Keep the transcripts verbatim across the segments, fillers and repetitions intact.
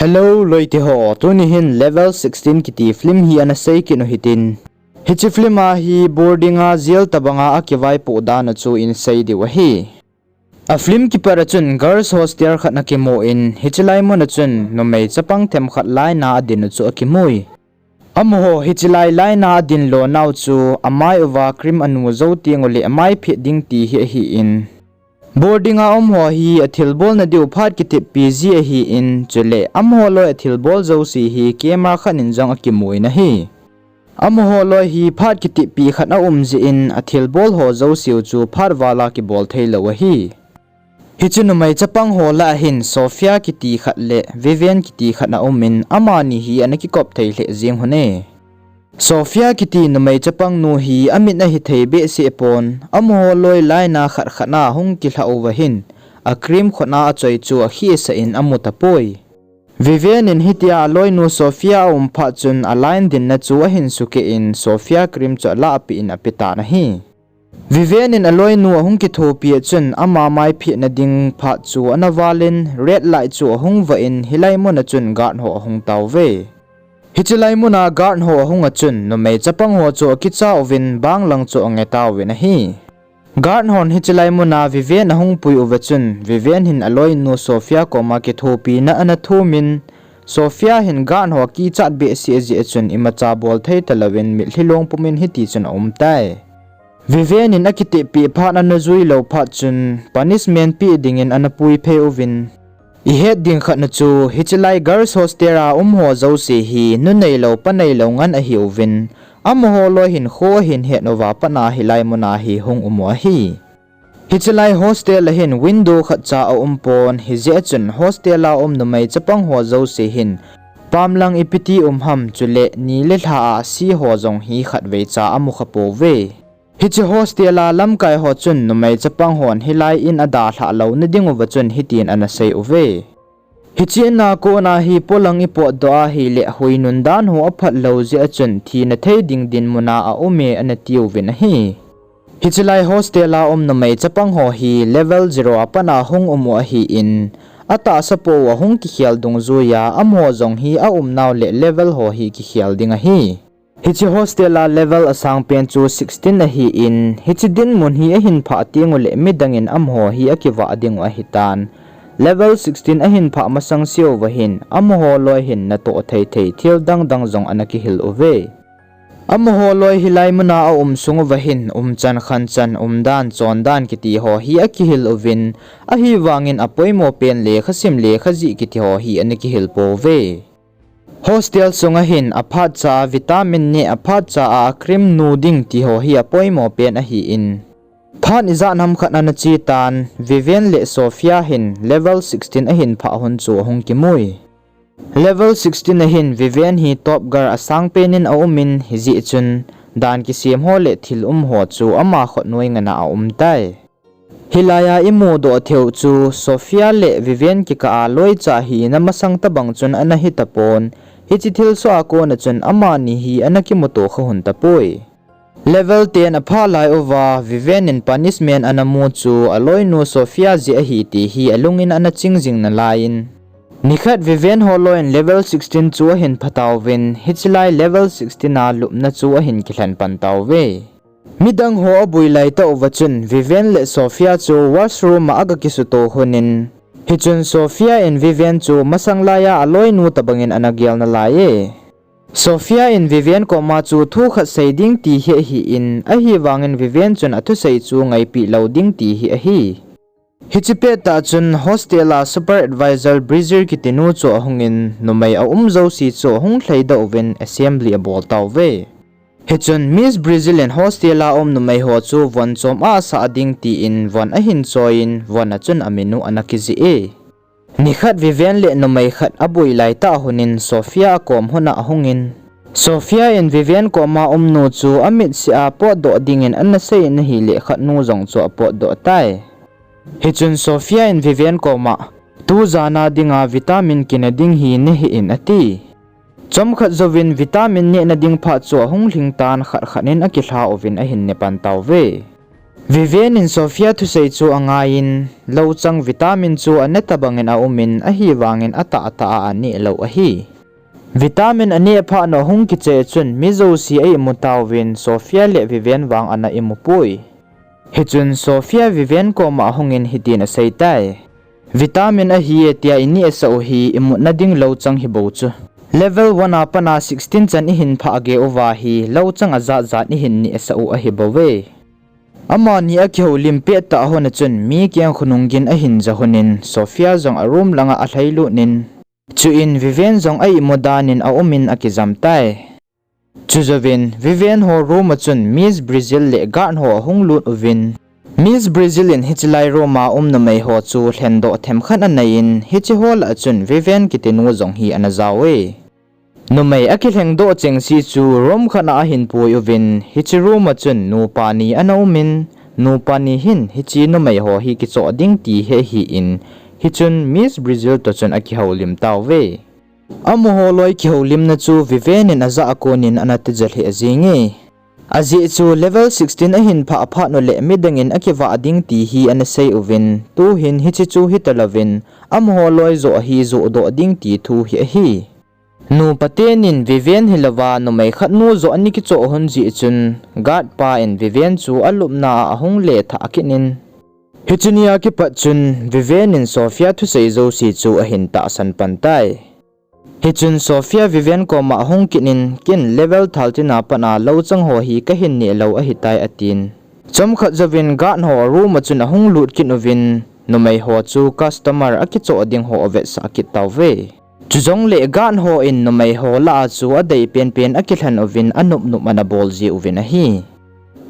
Hello loite ho, tuni hin Level sixteen kiti film hi ana sei kit u hitin. Hiche film a hi boarding a jail tobanga akivaipoh dan u chu in sei diu ahi. A film kipat a chun girls hostel khat ana kimu in, hiche lai mun a chun numei chapang themkhat line a adin u chu akimui. Amaho hiche lai line a adin lo nau chu amai uva cream anu jou teng uleh amai phet ding ti hi ahin. Boarding a umho hi athilbol nadiu phat kiteppi ji ahin, chuleh amaho loi athilbol jouse hi camera khat in jong akimui in ahi. Amaho loi hi phat kiteppi khat aum jeh in athilbol ho jouseu chu phat val a kibol theilou ahi. Hiche numei chapang ho lah a hin Sophia kiti khat le Vivian kiti khat aum in, amani hi ana kikop thei lheh jeng un e. Sophia kiti numei chapang nu hi amit ahi thei behseh pon, amaho loi line a khat khat a hung kilhah uva hin, a cream khut a achoi chu akhehsah in amu tapoi. Vivian in hitia aloinu Sophia aum phat chun a line dinna chu ahin sukeh in Sophia cream chu alahpeh in apetan ahi. Vivian in aloinu ahung kithopi a chun ama mai phetna ding phat chu ana val in red light chu ahung vah in hilai mun a chun guard ho ahung tauve. Hiche lai mun a guard ho ahung a chun numei chapang ho chu akicha uvin bang lang chu ange tauvin ahi. Guard hon hiche lai mun a Vivian ahung pui uva chun Vivian hin aloinu Sophia koma kithopina ana thum in, Sophia hin guard ho akichat behseh jeh a chun imacha bol thei talouvin mitlhi long pum in hiti chun aum tai. Vivian in akitepeh phat ana jui lou phat chun punishment peh dingin ana pui phei uvin, ihet ding khat na chu hiche lai girls hostel a um ho jouse hi nu neilou pa neilou ngen ahiuvin, amaho loi hin kho ahin het uva pat a hilai mun a hi hung um u ahi. Hiche lai hostel a hin window khatcha aum pon, hijeh a chun hostel a um numei chapang ho jouse hin pamlang ipi ti um ham chuleh ni le lha a se ho jong hi khatvei cha amu kha pouve. Hiche hostel a lamkai ho chun numei chapang hon hilai in adalhah louna ding uva chun hitin ana sei uve. Hiche in a kona hi polang ipotdoh ahileh huinun dan ho aphat lou jeh a chun thina thei ding dinmun a aume ana tiuvin ahi. Hiche lai hostel a um numei chapang ho hi level zero a pat a hung um u ahin, atahsa pou ahung kikhel dungjui a amaho jong hi aumnau le level ho hi kikhel ding ahi. Hiche hostel a level asangpen chu sixteen ahin, hiche dinmun hi ahin phah teng uleh midang in amaho hi akivah ding u ahitan. Level sixteen ahin phah masang seuva hin, amaho loi hin natoh thei thei thil dang dang jong ana kihil uve. Amaho loi hilai mun a aum sung uva hin, umchan khanchan, umdan chondan kiti ho hi akihil uvin, ahivangin apoimo pen lekhasim lekha jih kiti ho hi ana kihil pouve. Hostel sung a hin aphatcha a vitamin neh, aphatcha a cream nu ding ti ho hi apoimo pen ahin, phat ijat ham khat ana che tan, Vivian le Sophia hin level sixteen ahin phah hun chu ahung kimui. Level sixteen a hin Vivian hi top girl asangpen in aumin, hijeh chun dan kisem ho le thil um ho chu ama khut noi ngen a aum tai. Hilai a imudoh theiu chu Sophia le Vivian kikah a loicha hina masang tobang chun ana hi tapon, hiche thilsoh a kona chun amani hi ana kimuto kha hun tapoi. Level ten aphah lai uva Vivian in punishment ana mu chu aloinu Sophia jeh ahi ti hi alungin ana ching jing nalaiyin, nikhat Vivian ho loiyin level sixteen chu ahin phatauvin, hiche lai level sixteen a lupna chu ahin kilhen pan tauve. Midang ho abui lai tah uva chun Vivian le Sophia chu washroom a aga kisuto hunin, hichun Sophia in Vivian chu masang laiya aloinu tobangin ana gel nalaiye. Sophia in Vivian koma chu thu khat sei ding ti hi ahin, ahivangin Vivian chun athusei chu ngaipeh lou ding ti hi ahi. Hiche pettah chun hostel a super advisor Brazil kitinu chu ahungin, numei aum jouse chu ahung lhaidoh uvin assembly abol tauve. Hichun Miss Brazil in hostel a um numei ho chu von chom a asah ding tin von ahin choiyin, von a chun amin u ana kijih e. Nikhat Vivian le numei khat abui lai tah hunin Sophia akom hon a ahungin, Sophia in Vivian koma umnu chu amitsiha potdoh dingin ana seiyin ahileh khatnu jong chu apotdoh tai. Hichun Sophia in Vivian koma, tu jana dinga vitamin kine ding hi nehih in ati. Chomkhat jouvin vitamin nehna ding phat chu ahung lhingtan khat khat in akilha uvin ahin ne pan tauve. Vivian in Sophia thusei chu angaiyin, louchang vitamin chu aneh tabangin aumin, ahivangin atah atah a aneh lou ahi. Vitamin aneh phat in ahung kichai chun mi jouse a imu tauvin, Sophia le Vivian vang ana imu poi. Hichun Sophia Vivian koma ahungin hitin asei tai. Vitamin ahi e tia inehsah u hi imutna ding louchang hi bou chu. Level one a pat a sixteen chan ihin phah gei uva hi louchang ajat jat ihin nehsah u ahi bouve. Amani akihoulim pet tah hun a chun mi keng khonung gin ahin ja hun in Sophia jong a room langa alhailut in, chuin Vivian jong a imu dan in aumin akijam tai. Chujouvin, Vivian ho room a chun Miss Brazil le guard ho ahung lut uvin, Miss Brazil in hiche lai room a um numei ho chu lhendoh themkhat anei in, hiche ho lah a chun Vivian kiti nu jong hi ana jao e. Numei akilhengdoh chengse chu room khat a ahin pui uvin, hiche room a chun nupa ni ana umin, nupa ni hin hiche numei ho hi kichoh ding ti hi ahin, hichun Miss Brazil toh chun akihoulim tauve. Amaho loi kihoulimna chu Vivian in ajah a konin ana tija lheh jenge. Ajeh chu level sixteen ahin phah phat uleh midang in akivah ding ti hi ana sei uvin, tuhin hiche chu hitalouvin, amaho loi joh hi johdoh ding ti thu hi ahi. Nupa tenin Vivian hilouva numei khat nu joh ana kichoh hun jeh chun, guard pa in Vivian chu alupna a ahung lethah kit in, hiche nia kipat chun Vivian in Sophia thusei jouse chu ahin tahsan pan tai. Hichun Sophia Vivian koma ahung kit in, ken level thirteen a pat a louchang ho hi kahin neh lou ahitai atin. Chomkhat jouvin guard ho room a chun ahung lut kit uvin, numei ho chu customer akichoh ding ho avetsah kit tauve. Chujongle guard ho in numei ho lah a chu adei penpen akilhen uvin anop nop ana bol ji uvin ahi.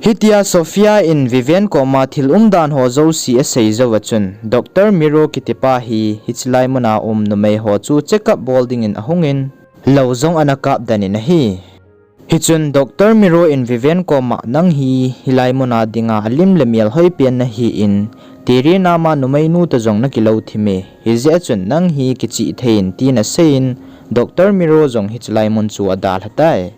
Hitia Sophia in Vivian koma thil umdan ho jouse asei jouva chun, Doctor Miro kitipa hi hiche lai muna um numei ho chu check up bol dingin ahungin, lou jong ana kap den in ahi. Hichun Doctor Miro in Vivian koma, nang hi hilai muna dinga alim le mel hoi pen nahin, Terry nama numeinu toh jong nakilou thim e, hijeh a chun nang hi kichih thei in, tin aseiyin, Doctor Miro jong hiche lai mun chu adalha tai.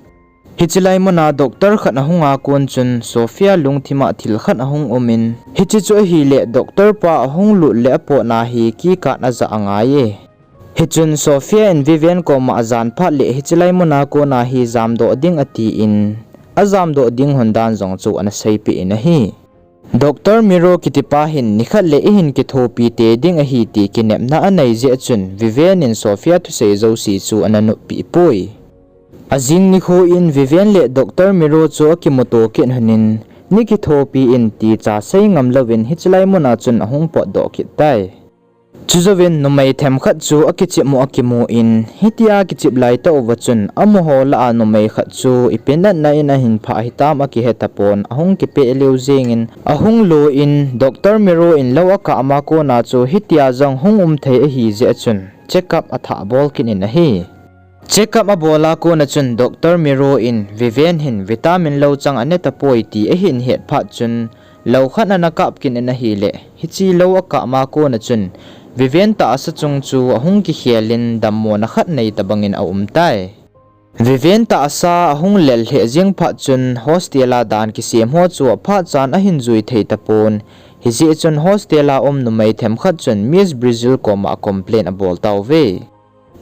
Hiche lai muna doctor khat ahunga kon chun Sophia lungthima thil khat ahung umin, hiche chu ahile doctor pa ahung lut le apotna hi keycard ajah angai e. Hichun Sophia in Vivian koma ajan phat le hiche lai muna kona hi jamdoh ding atin, ajamdoh ding hun dan jong chu ana seipeh in ahi. Doctor Miro kitipa hin nikhat le ihin kithopi tei ding ahi ti kinepna anei jeh chun Vivian in Sophia thusei jouse chu ana noppeh poi. Ajing nikho in Vivian le Doctor Miro chu akimuto kit lhonin, nei kithopi in ti cha sei ngam louvin hiche lai muna chun ahung potdoh kit tai. Chujouvin numei themkhat chu akichep u akimun, hitia kichep laitah uva chun amaho lah a numei khat chu ipi natna in ahin phah hitam akihe tapon, ahung kipeh lheh jengin ahung lon, Doctor Miro in lou akah ma kona chu hitia jong hung um thei ahi jeh a chun check up athah bol kit in ahi. Check up abol a kona chun Doctor Miro in Vivian hin vitamin louchang aneh tapoi ti ahin het phat chun, lou khat ana kap kit in ahile, hiche lou akah ma kona chun Vivian tahsa chung chu ahung kikhel in dammona khat nei tabangin aum tai. Vivian tahsa ahung lel lheh jeng phat chun hostel a dan kisem ho chu aphat chan ahin jui thei tapon, hijeh chun hostel a um numei themkhat chun Miss Brazil koma complain abol tauve.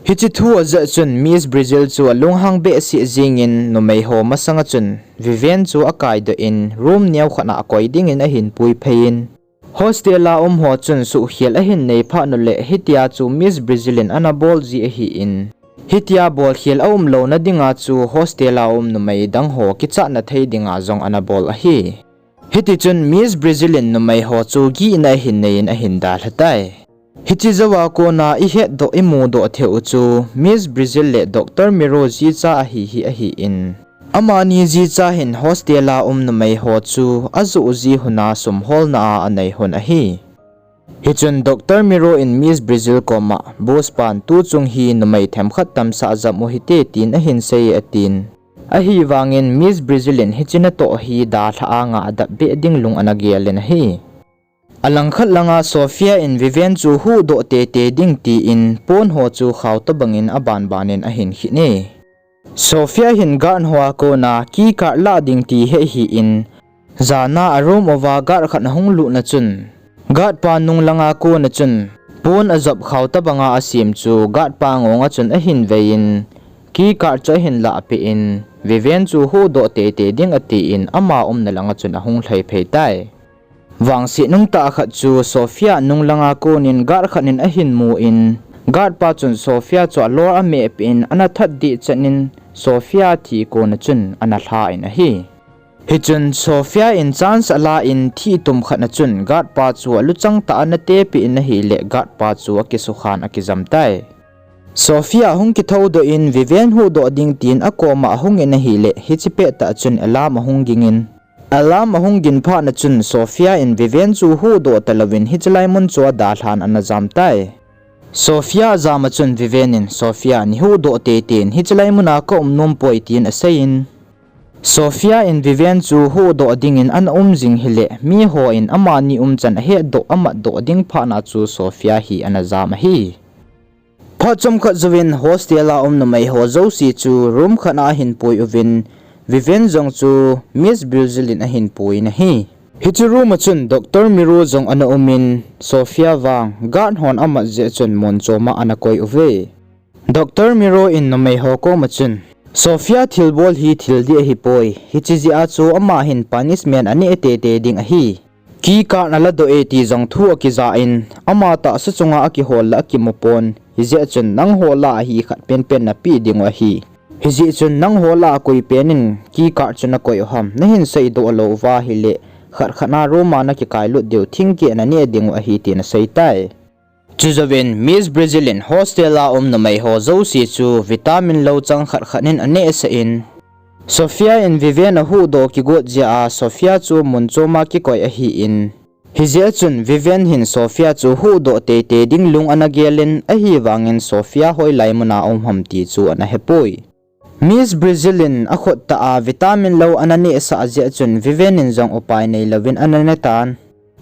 Hiche thu ajah chun Miss Brazil chu alunghang behseh jengin numei ho masanga chun Vivian chu akaidoh in room neo khat a akoi dingin ahin puiphei in, hostel a um ho chun suhkhel ahin nei phat uleh hitia chu Miss Brazil in ana bol ji ahin, hitia bolkhel aum louna dinga chu hostel a um numei dang ho kichatna thei dinga jong ana bol ahi. Hitichun Miss Brazil in numei ho chu gihna ahin nei in ahin dalha tai. Hiche jouva kona ihetdoh imudoh thei u chu Miss Brazil le Doctor Miro jicha ahi hi ahin, amani jicha hin hostel a um numei ho chu ajoh ji lhona sum holna a anei lhon ahi. Hichun Doctor Miro in Miss Brazil koma, boss pan tuchung hi numei themkhat tamsah jam u hite tin ahin sei e atin. Ahivangin Miss Brazil in hiche natoh hi dalha a ngah dap beh ding lung ana gel in ahi. Alangkhat langa Sophia in Vivian chu huhdoh teitei ding tin pon ho chu khao tobangin abanbanin ahin khin e. Sophia hin guard ho a kona keycard lah ding ti hi ahin, Jana a room uva guard khat ahung lut na chun, guard pa nung langa kon a chun, pon ajop khao tabanga asem chu guard pa ngong a chun ahin vei in, key card chu ahin lahpeh in, Vivian chu huhdoh teitei ding atin ama umna langa chun ahung lhai phei tai. Vangset nung tah khat chu Sophia nung langa kon in guard khat in ahin mu in, guard pa chun Sophia chu alor amehpeh in ana that deh chan in Sophia thi kon a chun ana lha in ahi. Hichun Sophia in chance ala in thih tum khat a chun guard pa chu aluchang tah a ana tepeh in ahileh guard pa chu akisukhan akijam tai. Sophia hung kithoudoh in Vivian huhdoh ding tin akoma ahung in ahileh hiche pettah chun alarm ahung ging in, alarm ahung gin phat na chun Sophia in Vivian chu huhdoh talouvin hiche lai mun chu adalhan ana jam tai. Sophia ajam a chun Vivian in, Sophia, nei huhdoh teitei in, hiche lai muna ka um nom poi, tin asei in, Sophia in Vivian chu huhdoh dingin ana um jing hileh, miho in amani umchan ahetdoh amatdoh ding phat na chu Sophia hi ana jam ahi. Phat chomkhat jouvin hostel a um numei ho jouse chu room khat a ahin pui uvin, Vivian jong chu Miss Brazil in ahin pui in ahi. Hiche room a chun Doctor Miro jong ana um in, Sophia vang guard hon amat jeh chun mun chom a ana koi uve. Doctor Miro in numei ho koma chun, Sophia thilbol hi thil dih ahipoi, hiche jeh a chu ama hin punishment aneh teitei ding ahi. Key card aladoh e ti jong thu akija in, ama tahsa chunga akihol le akimu pon, hijeh chun nangho lah a hi khat penpen napeh dingu ahi. Hijeh chun nangho lah a koipen in key card chu nakoi u ham, nahin seidoh lou uva ahileh, khat khat a room a nakikailut diu thingkeh naneh dingu ahi, tin asei tai. Chujouvin Miss Brazil in hostel a um numei ho jouse chu vitamin louchang khat khat in anehsah in, Sophia in Vivian ahuhdoh kigot jeh a Sophia chu mun chom a kikoi ahin, hijeh chun Vivian hin Sophia chu huhdoh teitei ding lung ana gel in, ahivangin Sophia hoilai muna um ham ti chu ana hepoi. Miss Brazil in akhut tah a vitamin lou ana nehsah jeh chun Vivian in jong upai neilouvin ana ne tan.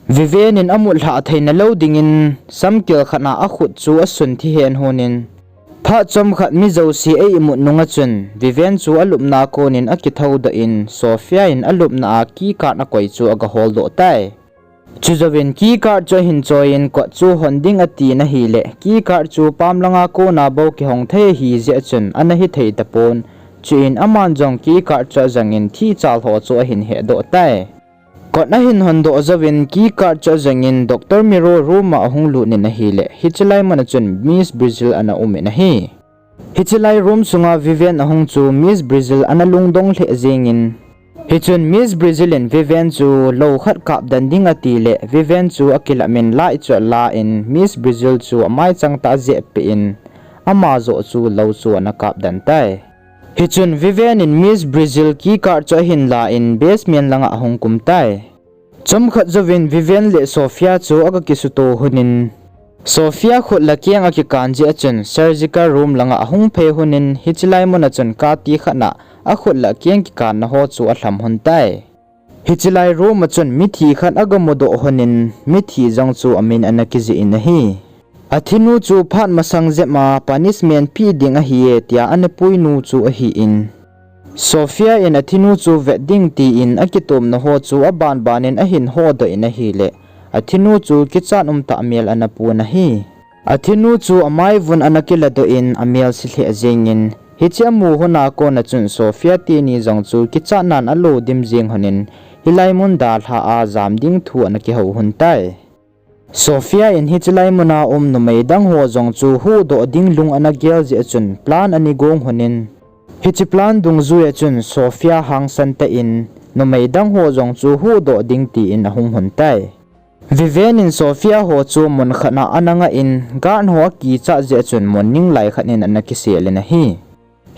Vivian in amut lhah theina lou dingin samkil khat a akhut chu asun thihen hun in, phat chomkhat mi jouse a imut nunga chun Vivian chu alupna kon in akithoudoh in, Sophia in alupna a key card akoi chu agaholdoh tai. Chujouvin key card chu ahin choi in kot chu hon ding ati in ahileh, key card chu pam langa kona bou kihong thei ahi jeh chun ana hithei tapon, chuin aman jong key card chu ajangin thihchal ho chu ahin hedoh tai. Kot ahin hondoh jouvin key card chu ajangin Doctor Miro room a ahung lut in ahileh, hiche lai mun a chun Miss Brazil ana um in ahi. Hiche lai room sunga Vivian ahung chu Miss Brazil ana lungdong lheh jengin, hichun Miss Brazil in Vivian chu lou khat kapden ding atileh, Vivian chu akilamin light chu ala in Miss Brazil chu amaichang tah a ajehpeh in, ama joh chu lou chu ana kapden tai. Hichun Vivian in Miss Brazil key card chu ahin la in basement langa ahung kum tai. Chomkhat jouvin Vivian le Sophia chu aga kisuto hun in, Sophia khut le keng akikan jeh a chun surgical room langa ahung phei hun in, hiche lai mun a chun kati khat a akhut le akeng kikanna ho chu alham hun tai. Hiche lai room a chun mithi khat aga mudoh hun in, mithi jong chu amin ana kijih in ahi. Athinu chu phat masang jep a punishment peh ding ahi e tia ana puinu chu ahin, Sophia in athinu chu vet ding tin akitomna ho chu abanban in ahin hodoh in ahileh, athinu chu kichat umtah mel ana pon ahi. Athinu chu amaivun ana kiladoh in amelse lheh jengin, hiche amu hun a kon a chun Sophia teni jong chu kichatnan alo dim jeng hun in, hilai mun dalha a jam ding thu ana kihou hun tai. Sophia in hiche lai mun a um numei dang ho jong chu huhdoh ding lung ana gel jeh a chun plan ana gong hun in, hiche plan dungjui a chun Sophia hangsan tah in numei dang ho jong chu huhdoh ding tin ahung hun tai. Vivian in Sophia ho chu mun khat a ana nga in, guard ho akichat jeh a chun mun ning lai khat in ana kisel in ahi.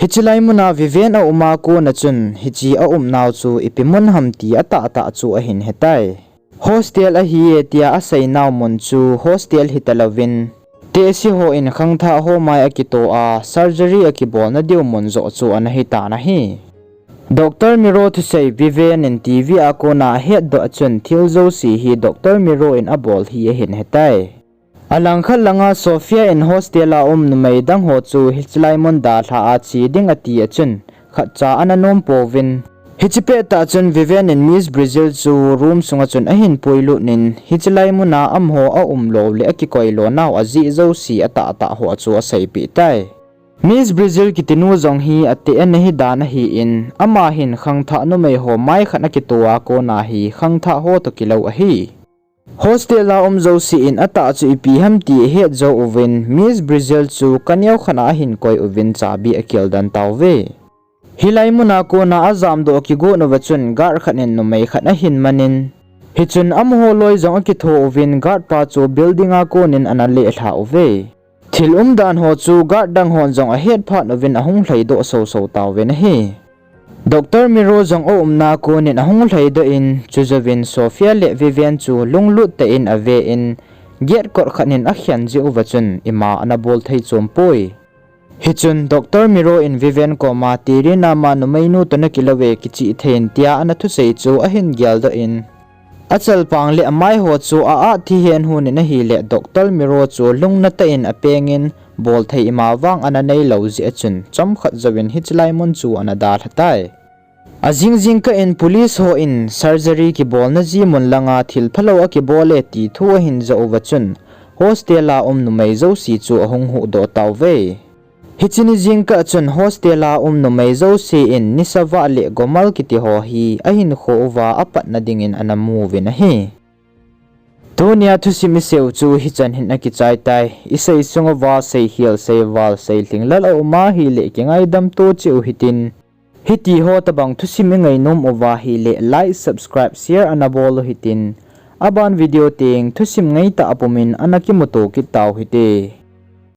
Hiche lai mun a Vivian aum a kon a chun hiche aumnau chu ipi mun ham ti atahtah chu ahin hetai. Hostel ahi e tia aseinau mun chu hostel hitalouvin, tehse ho in khangthah ho mai akitoh a surgery akibolna diu mun joh chu ana hitan ahi. Doctor Miro thusei Vivian in TV a kona ahetdoh a chun thil jouse hi Doctor Miro in abol hi ahin hetai. Alangkhat langa Sophia in hostel a um numei dang ho chu hiche lai mun dalha a che ding ati a chun khatcha ana nom pouvin, Hiche pettah chun Vivian in Miss Brazil chu room sunga chun ahin puilut in, hiche lai muna amaho aumlou le akikoilou nau ajeh jouse atahtah ho chu aseipeh tai. Miss Brazil kitinu jong hi ateh ana hidan ahin, ama hin khangthah numei ho mai khat akitoh a kona hi khangthah ho toh kilou ahi. Hostel a um jouse in atah chu ipi ham ti ahet jou uvin, Miss Brazil chu kaneo khat a ahin koi uvin chabi akeldan tauve. Hilai muna kona ajamdoh kigot uva chun guard khat in numei khat ahin manin, hichun amaho loi jong akitho uvin guard pa chu building a konin ana lelhah uve. Thil umdan ho chu guard dang hon jong ahet phat uvin ahung lhaidoh soso tauvin ahi. Doctor Miro jong aumna konin ahung lhaidoh in, chujouvin Sophia le Vivian chu lunglut tah in ave in, gate kot khat in akhen jeh uva chun ima ana bol thei chompoi. Hichun Doctor Miro in Vivian koma, Tirina, ama numeinu toh nakilouve, kichih thei in, tia ana thusei chu ahin geldoh in, achalpang le amai ho chu a-at thihen hon in ahile, Doctor Miro chu lungna tah in apengin, bol thei ima vang ana neilou jeh a chun chomkhat jouvin hiche lai mun chu ana dalha tai. Ajing jingkah in police ho in surgery kibolna ji mun langa thil phalou akibol e ti thu ahin jah uva chun hostel a um numei jouse chu ahung huhdoh tauve. Hiche ni jingkah chun hostel a um numei jouse in Nisavah le Gomal kiti ho hi ahinkho uva apatna dingin ana mu uvin ahi. Tunia thusim iseiu chu hichan hin akichai tai. Isei sung uva seikhel, seival, seilhinglel aum ahile kingaidam to cheh u hitin. Hitiho tobang thusim ingainom uva ahile like, subscribe, share ana bol u hitin. Aban video teng thusim ngaitah apumin ana kimuto kit tau hite.